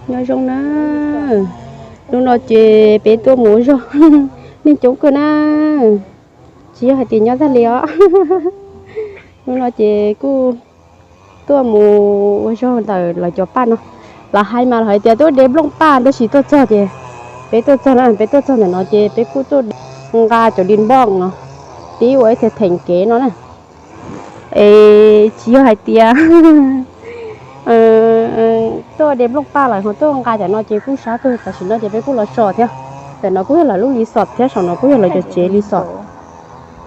Nyob zoo na, hnub no ces peb tuaj mus ua zog, neeg coob kawg na, tsis yog hais tias nyob tag li os. Hnub no ces kuj tuaj mus ua zog ntawm lawv cov paj no. Lawv hais mas lawv hais tias tuaj de nplooj paj, tab sis tuaj txog ces peb tuaj txog na, peb tuaj txog ntawm no ces peb kuj tuaj de, nqa cov di npoj no pib ua ib theem kev no na. Es tsis yog hais tias tuaj de nplooj paj lawm ho tuaj nqa cov no ces kuj sab kawg. Tam sim no ces peb kuj los so thiab. Ntawm no kuj yog lawv lub resort thiab, saum no kuj yog lawv cov tsev resort.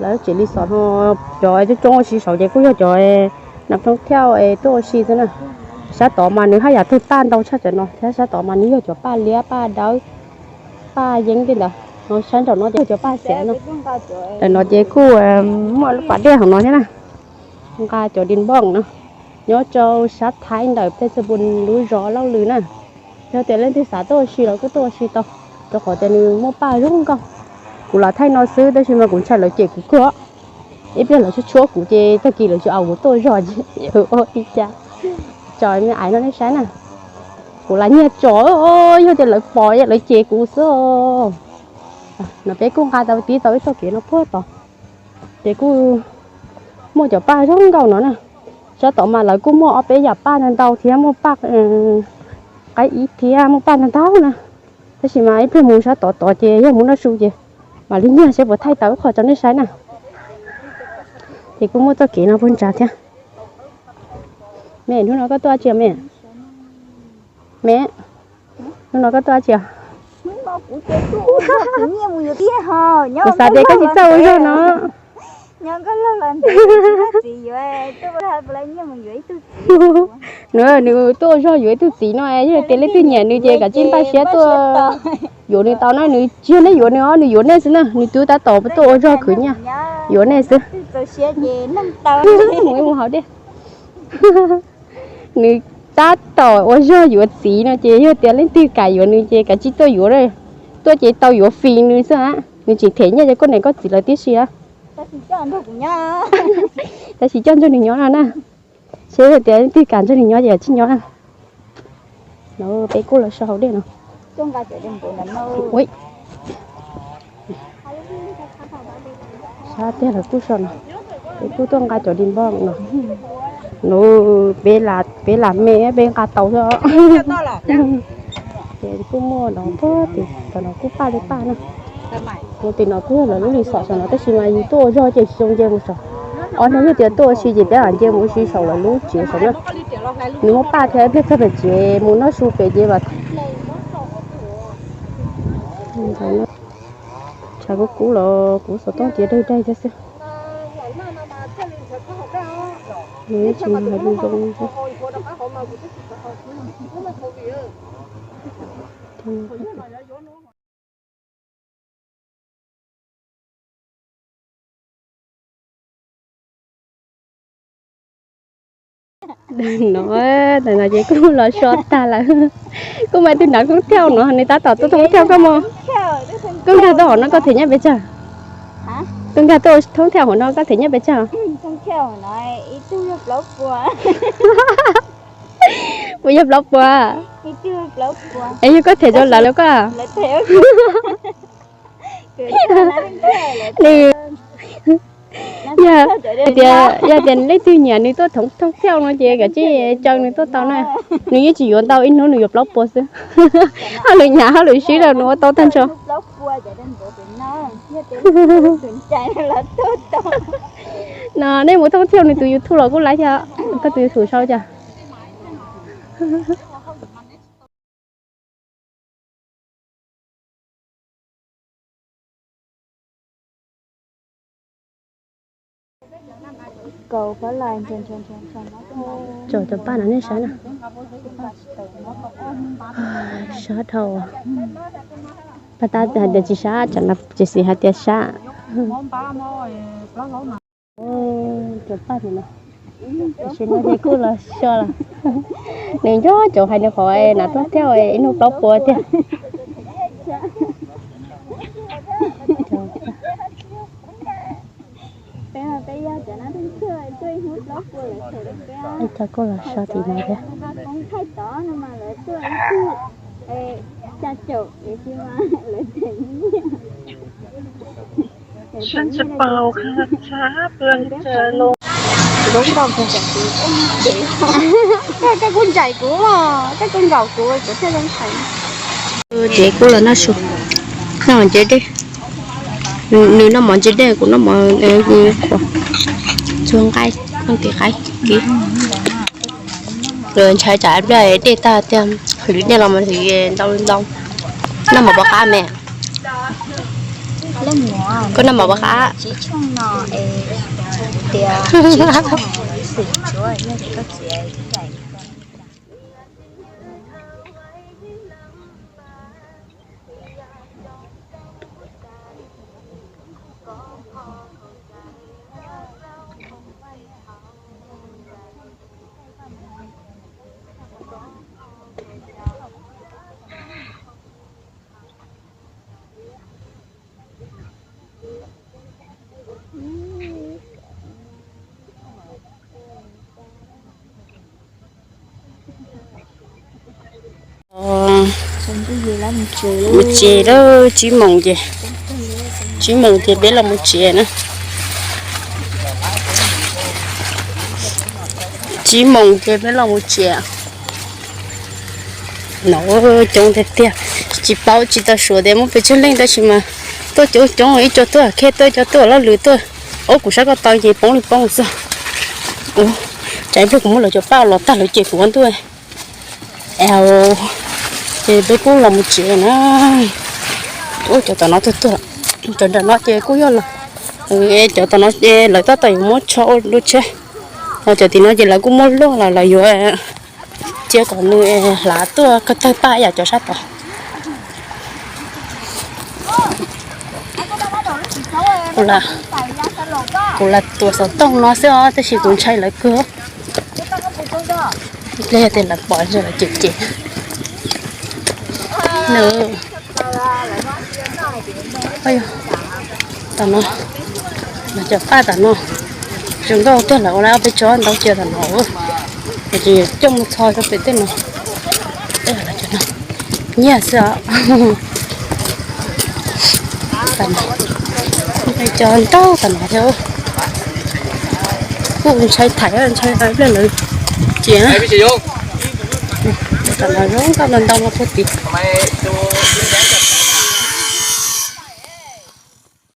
Lawv tsev resort no cov coob coob ua si saud ces kuj yog cov nam thoob thiaj tuaj ua si xwb na. Sab tod mas nws haj yam tawg paj ntau tshaj cov no thiab, sab tod mas nws yog cov paj liab, paj dawb, paj yeeb tej ntawd. No sab nraum no ces yog cov paj xiav no. Ntawm no ces kuj muaj lub pas dej hauv no thiab na. Nqa cov di npoj no nyob rau sab Thaib ntawm Pheej Xwm Pun lub zos Lauj Lwm na. Yog tias leej twg xav tuaj ua si los kuj tuaj ua si tau, rau qhov tias nws muaj paj zoo nkauj. Kuv los thaij no xwb tab sis mas kuv ntshai lawv cem kuv kawg. Ib pliag lawv tshuab tshuab kuv ces tag kis lawv tsis au kuv tuaj ua zog ces ua ib cas. Tso me aiv no nej saib na. Kuv lam nyiag tso, yog tias lawv pom lawv cem kuv xwb. No peb kuj nqa tau tib tau ib txoj kev no puag tod. Ces kuj muaj cov paj zoo nkauj no na. Sab tod mas lawv kuj muaj ob peb yam paj ntau ntau thiab, muaj paj qaib ib thiab, muaj paj ntau ntau na. Tab sis mas ib pliag mus sab tod tod ces yog mus noj su ces mam li nyiag seb puas thaij tau ib qho rau nej saib na. Ces kuj muaj txoj kev no puag nrad thiab. Me, hnub no koj tuaj tsi me? Me, hnub no koj tuaj tsi? Kuv xav tias koj tsis txawj ua zog no. Nws, nws tuaj ua zog yuav ib tug txiv no, yog tias leej twg nyiam nws ces kav tsij npaj siab tuaj yuav nws tau na. Nws tsis yog nej yuav nws os, nws yuav nej xwb na. Nws twb tab tom tuaj ua zog khwv nyiaj yuav nej xwb. Mus ib mus hauv diaj. Nws tab tom ua zog yuav txiv no ces yog tias leej twg kam yuav nws ces kav tsij tuaj yuav, tuaj ces tau yuav fis nws xwb. Nws tseem them nyiaj rau koj niam koj txiv lawv tib si. Tab sis coj nrog nws nyob no na. Seb yog tias leej twg kam nrog nws nyob ces kav tsij nyob na. No peb kuj los so hauv dej no. Sab tiag lawv kuj so no. Peb kuj tuaj nqa cov di npoj no. No peb lam me peb nqa tau xwb. Ces kuj muaj no puag tim tom no kuj paj li paj na. Kuv tim no kuj yog lawv lub resort saum no tab sis mas yus tuaj ua zog ces tsis zoo nce mus saud. Ob hnub yog tias tuaj ua si ces peb lam nce mus ua si saum lawv lub tsev saud na. Nws muaj paj thiab ib pliag txog pem tsev mus noj su pem ces vam. Tshav kub kub los kuv xov tooj tiav daig daig thiab xwb. Nws tsis hais lus zoo. No, no ces kuj los so tag lawm. Kuj muaj ib tug nav thoob thiaj no, nws tab tom tuaj thoob thiaj koj mog. Koj nkag tuaj hauv no koj them nyiaj pes tsawg? Koj nkag tuaj thoob thiaj hauv no koj them nyiaj pes tsawg? Puas yog plaub puas? Es yog koj them rau lawv los koj Nws, yog tias, yog tias leej twg nyiam nws tuaj thoob thiaj no ces kav tsij caw nws tuaj tau na. Nws yeej tsis yuav ntau, ib hnub nws yuav plaub puas xwb. Hauj lwm nyhav hauj lwm sib rau nws ua tau tag nrho. No nej mus thoob thiaj nws tus YouTube los kuj laib thiab, koj tus YouTube sau cas? Cov paj no nej saib na, sab dhau. Paj tab hais tias tsis sab, tsam no tsis xis hais tias sab. Cov paj no, tam sim no ces kuj los so lawm. Nws nco cov hais nws qhov na tuaj thiaj ib hnub plaub puas tiag. Cov koj los so tim no thiab. Koj kuj ncaim kuv, koj kuj nkaum kuv, kuv thiaj zoo ntshai. Ces kuj los noj su, noj ntses dej. Nws noj mov ntses dej, kuv noj mov txua nqaij, noj tim qaib kiv. Ntshai tsam pliag dej tag tiag, lwm dej los mas ntau ntau. Noj mov pov qab me. Koj noj mov pov qab. Mus tsev lawm, tsib moos ces, tsib moos ces peb los mus tsev na. Tsib moos ces peb los mus tsev. No coob tiag tiag, tsis paub tsis tau suav tias muaj pes tsawg leej tab sis mas tuaj coob coob, ib co tuaj khej tuaj, ib co tuaj laj lwm tuaj. Ub, kuv saib koj tau ces poob li poob xwb. Ub, tsam ib pliag kuv muab lawv cov paj los tag lawv cem kuv ua ntuj. Ces peb kuj los mus tsev na. Ub, cov tom no tuaj tuaj, cov nram no ces kuj yog los, cov tom no lawv tab tom yuav muab tsho ua lub tsheb, ho cov tim no ces lawv kuj muab luaj los lawv yuav cia kom nws hlav tuaj kawg tawg paj yam cov sab tod. Kuv lam tuam xov tooj no xwb os, tab sis kuv ntshai lawv kawg. Ib pliag yog tias lawv pom lawv cem cem. Nws, tom no, cov paj tom no zoo nkauj tiag, lawv ua lawv ob peb tsob ntau cia tom no. Ces coj mus txo rau pem tej no. Nyiaj xwb os. Cov ntau tom no thiab. Kuj ntshai thaiv, ntshai ib pliag lawv cem. Tom no zoo nkauj ntau ntau no puag tid.